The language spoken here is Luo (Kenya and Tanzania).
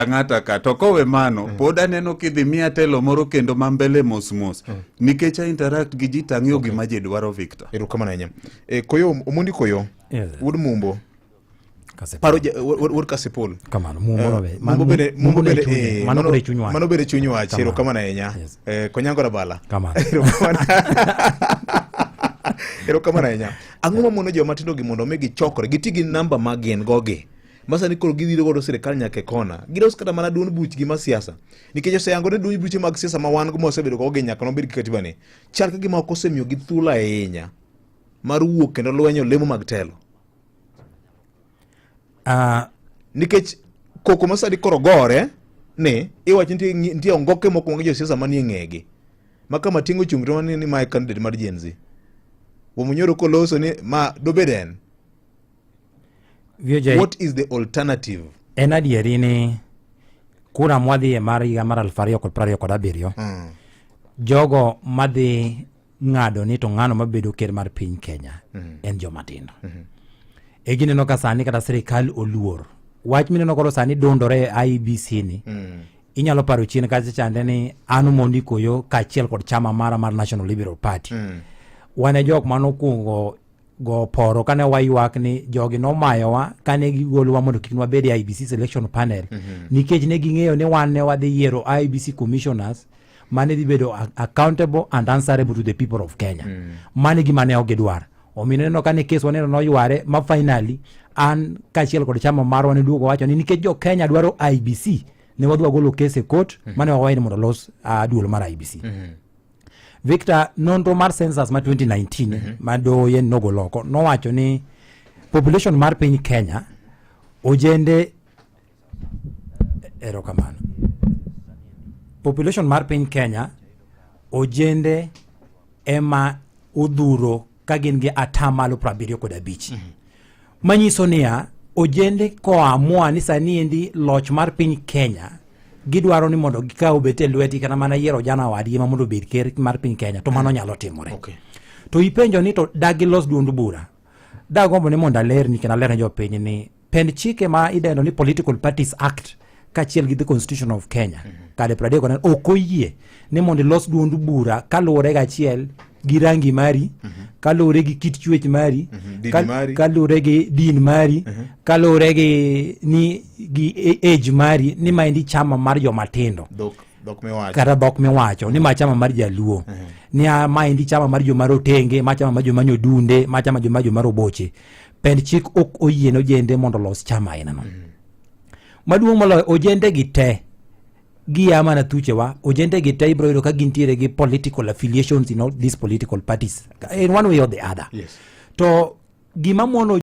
Ang'ata ka to kowe mano pod aneno kidhi miya telo moro kendo ma mbele mos mos nikech a interact gi ji tang'iyo gima ji dwaro Victor. Erokamano ahinya. E, koyo Omondi koyo wuod Mumbo Kasipul. paro wuod Kasipul. Kamano, Mumbo no be. Mumbo bende Mumbo Mumbo ne bende chunye. eh, Mano koro e chuny wach. Mano bende chuny wach. Kamano. Erokamano ahinya. Yes. Eh, Konyango Rabala. Kamano. Erokamano. Erokamano ahinya. Ang'o mamono joma tindo gi mondo mi gichokre giti gi namba ma gin go gi ma sani koro gidhiro godo sirikal nyaka e kona gilos kata mana duond buchgi ma siasa nikech oseyango ni duond buche mag siasa ma wan go mosebedo go gi nyaka nobed gi katiba ni chal ka gima ok osemiyogi thuolo ahinya mar wuok kendo lwenyo lemo mag telo. Nikech koko ma sani koro gore ni iwacho nitie nitie ongoke moko mag josiasa manie ng'egi ma kama ting'o chung' to ni mae candidate mar Gen Z. Wamunyoro koloso ni ma dobed en. VJ, What is the alternative? En adieri ni kura mwadhiye mar higa mar 2027 jogo madhi ng'ado ni to ng'ano mabedo ker mar piny Kenya en joma tindo. E gineno ka sani kata sirikal oluor. Wach mineno koro sani dundore e IEBC ni inyalo paro chien kacha chande ni an Omondi Koyo kaachiel kod chama mara mar National Liberal Party. Wan e jok manokwongo go poro kane waywak ni jogi nomayowa kane gigolowa mondo kik nwabed e IEBC selection panel nikech ne ging'eyo ni wan ne wadhi yiero IEBC commissioners mane dhi bedo accountable and answerable to the people of Kenya. Mano e gima ne ok gidwar. Omiyo ineno ka ne kes waneno noyware ma finally an kaachiel kod chama marwa ne duogo wacho ni nikech jo Kenya dwaro IEBC ne wadhi wagolo kes e court mane wawayo ni mondo los duol mar IEBC. Victor, nonro mar census ma 2019 ma doho yen nogolo oko nowacho ni population mar piny Kenya ojende erokamano population mar piny Kenya ojende ema odhuro ka gin gi atamalo 75. Manyiso niya, ojende koamua ni sani endi loch mar piny Kenya gidwaro ni mondo gikaw obet e lwetgi kata mana yiero ojana wadgi ma mondo obed ker mar piny Kenya to mano nyalo timore. To ipenjo ni to dagi los duond bura. Dagombo ni mondo alerni kendo aler ne jopiny ni pend chike ma idendo ni Political Parties Act kaachiel gi the Constitution of Kenya kare 34 ok oyie ni mondo ilos duond bura kaluwore gachiel gi rangi mari, kaluwore gi kit chwech mari, Dini mari. Kaluwore gi din mari, kaluwore gi ni gi age mari ni maendi chama mar joma tindo dhok dhok miwacho kata dhok miwacho ni ma chama mar jaluo ni a maendi chama mar joma rotenge, ma chama mar joma nyodunde, ma chama joma joma roboche. Pend chik ok oyie ne ojende mondo olos chama ainano. Maduong' moloyo ojende gi te gia mana thuchewa ojende gi te ibiro yudo ka gintiere gi political affiliations in all these political parties in one way or the other. To gima mono